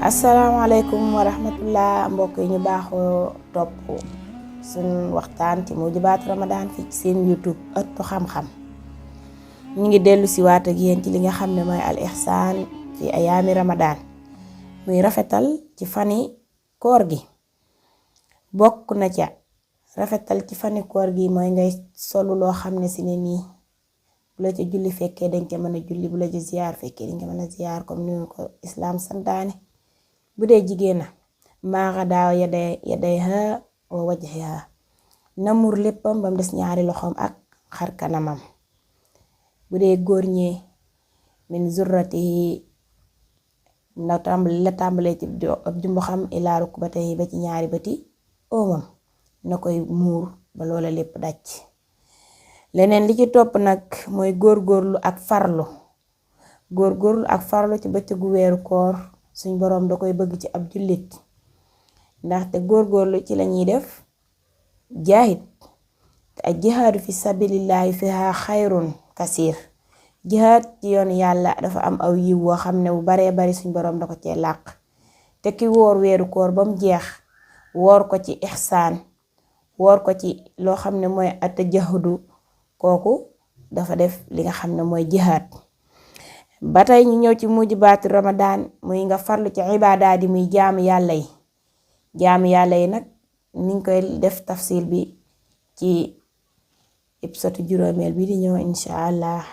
asalaamaaleykum wa rahmatullah mbokk yi ñu baaxoo topp suñ waxtaan ci mujibaat Ramadan fii ci seen YouTube ëttu xam-xam. ñu ngi dellu si waat ak yéen ci li nga xam ne mooy al ihsaan fi ayaami Ramadan muy rafetal ci fani koor gi. bokk na ca rafetal ci fani koor gi mooy ngay solu loo xam ne si ne nii bu la ca julli fekkee dañ ca mën a julli, bu la ca ziyaar fekkee dañ ca mën a ziyaar comme ni ko islaam santaane. bu dee jigéen na maaxa daaw yadayha wa wajhiha na muur léppam bam des ñaari loxoom ak xar kanamam. bu dee góor ñi min zurratihi la tàmbalee ci ab jumbo xam ilaa rukbatayhi ba ci ñaari bëti oomam na koy muur ba loola lépp daj. leneen li ci topp nag mooy góorgóorlu ak farlu ci bëccëgu weeru koor. suñ boroom da koy bëgg ci ab jullit ndaxte góorgóorlu ci lañuy def jaahid te ak jihaadu fi sabilillahi fiha xayrun kasiir. jihaad ci yoon yàlla dafa am aw yiw woo xam ne bu baree bari suñ boroom da ko cee làq. te ki woor weeru koor ba mu jeex woor ko ci ihsaan, woor ko ci loo xam ne mooy atajahudu, kooku dafa def li nga xam ne mooy jihaad. ba tey ñu ñëw ci mujibaatu Ramadan muy nga farlu ci ibaadaat yi muy jaamu yàlla yi nag niñ koy def tafsil bi ci épisode juróomeel bi di ñëw insha allah.